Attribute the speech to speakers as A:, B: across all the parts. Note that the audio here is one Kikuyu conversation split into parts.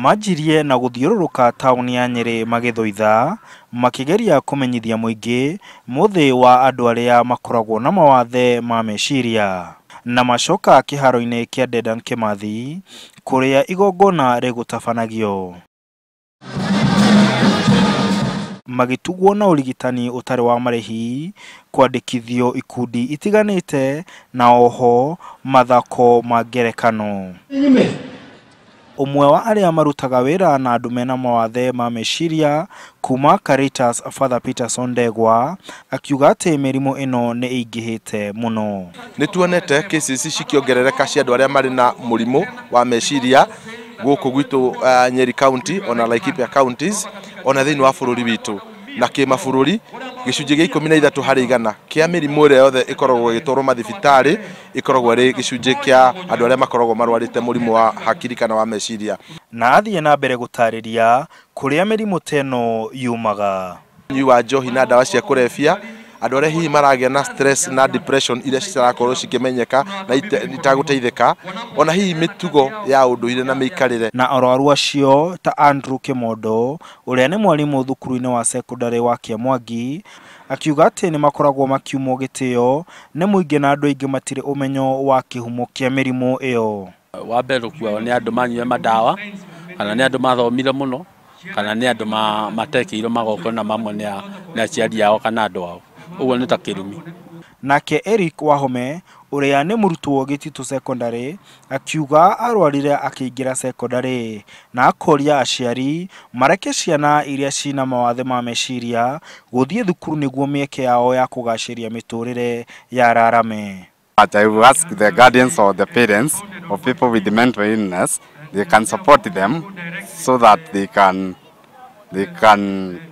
A: Manjirie na gũthiũrũrũka taũni ya Nyĩrĩ magĩthũitha makĩgeria kũmenyithia mũingĩ mũthĩ wa andũ arĩa makoragwo na mawathe ma meciria na macoka kĩharo-inĩ kĩa Dedan Kimathi kũrĩa igongona rĩgũtabanagio. Magĩtugwo na ũrigitani ũtarĩ wa marĩhi, kwandĩkithio ikundi itiganĩte na oho mathako ma ngerekano. Ũmwe wa arĩa marutaga wĩra na andũ mena mawathe ma meciria kuma Caritas Father Peterson Ndegwa akiuga atĩ mĩrimũ ĩno nĩ ĩingĩhĩte mũno.
B: Nĩ tuonete cases cikĩongerereka cia andũ arĩa marĩ na mũrimũ wa meciria gũkũ gwitũ Nyeri County ona Laikipia counties ona thĩinĩ wa bũrũri witũ na kĩmabũrũri gĩcunjĩ gĩa 13 harĩ igana kĩa mĩrimũ ĩrĩa yothe ĩkoragwo ĩgĩtwarwo mathibitarĩ ĩkoragwo ĩrĩ gĩcunjĩ kĩa andũ arĩa makoragwo marwarĩte mũrimũ wa hakiri kana wa meciria.
A: Na athiĩ na mbere gũtarĩria kũrĩa mĩrimũ ta ĩno yumaga.
B: Ũnyui wa njohi na ndawa cia kũrebia, andũ arĩa hihi maragĩa na stress na depression iria citarakorwo cikĩmenyeka na itagũteithĩka, ona hihi mĩtugo ya ũndũire na mĩikarĩre.
A: Na arwaru acio ta Andrew Kimondo ũrĩa nĩ mwarimũ thukuru-inĩ wa secondary wa Kĩamwangi akiuga atĩ nĩ makoragwo makiumwo gĩtĩo nĩ mũingĩ na andũ aingĩ matirĩ ũmenyo wa kĩhumo kĩa mĩrimũ ĩyo.
C: Wa mbere ũkuagwo nĩ andũ manyuire madawa kana nĩ andũ mathomire mũno kana nĩ andũ matekĩirwo magongona mamwe nĩ aciari ao kana andũ ao, ũguo nĩ ta kĩrumi.
A: Nake Eric Wahome ũrĩa nĩ mũrutwo Gĩtitũ Secondary akiuga arwarire akĩingĩra secondary na akoria aciari mareke ciana iria cina mawathe ma meciria gũthiĩ thukuru nĩguo mĩeke yao ya kũgacĩria mĩtũrĩre yararame.
D: But I will ask the guardians or the parents of people with mental illness, they can support them so that they can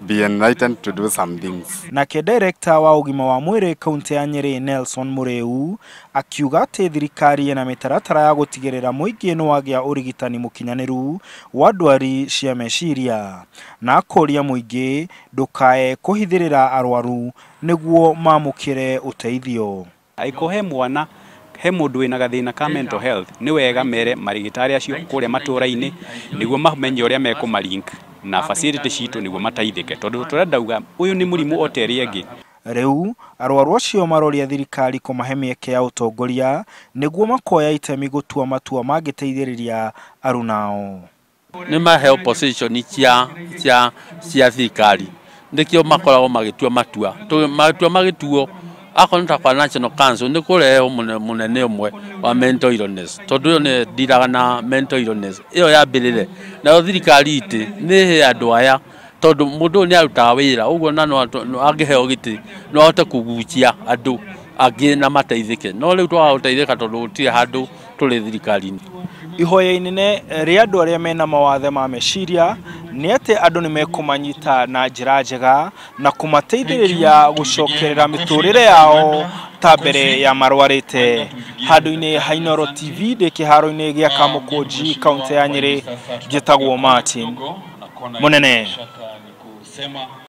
D: be enlightened to do some things.
A: Nake director wa ũgima wa mwĩrĩ kaunti ya Nyĩrĩ Nelson Mũrĩu akiuga atĩ thirikari ĩna mĩtaratara ya gũtigĩrĩra mũingĩ nĩ wagĩa ũrigitani mũkinyanĩru wa ndwari cia meciria na akoria mũingĩ ndũkae kũhithĩrĩra arwaru nĩguo mamũkĩre ũteithio.
E: Angĩkorwo he mwana he mũndũ wĩna gathĩna ka mental health nĩ wega mere marigitari acio kũrĩa matũra-inĩ nĩguo mamenye ũrĩa mekũmalink na facility citũ nĩguo mateithĩke tondũ tũrendauga ũyũ nĩ mũrimũ o ta ĩrĩa ĩngĩ.
A: Rĩu arwaru acio maroria thirikari kũmahe mĩeke ya ũtongoria nĩguo makoya itemi gũtua matua mangĩteithĩrĩria arunao.
C: Nĩ maheo position cia thirikari nĩkĩo makoragwo magĩtua matua matua magĩtuo akorwo ta kwa National Council nĩ kũrehwo mũnene ũmwe wa mental illness tondũ ĩyo nĩ ndiraga na mental illness ĩyo yambĩrĩre nayo thirikari itĩ nĩ ĩhe andũ aya tondũ mũndũ ũyũ nĩ arutaga wĩra ũguo na no angĩheo gĩtĩ no ahote kũgucia andũ angĩ na mateithĩke no rĩu twaga gũteithĩka tondũ gũtirĩ handũ tũrĩ thirikari-inĩ.
A: Ihoya inene rĩa andũ arĩa mena mawathe ma meciria nĩ atĩ andũ nĩ mekũmanyita na njĩra njega na kũmateithĩrĩria gũcokerera mĩtũrĩre yao ta mbere ya marwarĩte. Handũ-inĩ ha Inooro TV ndĩ kĩharo-inĩ gĩa Kamũkũnji kaunti ya Nyĩrĩ, njĩtagwo Martin Mũnene.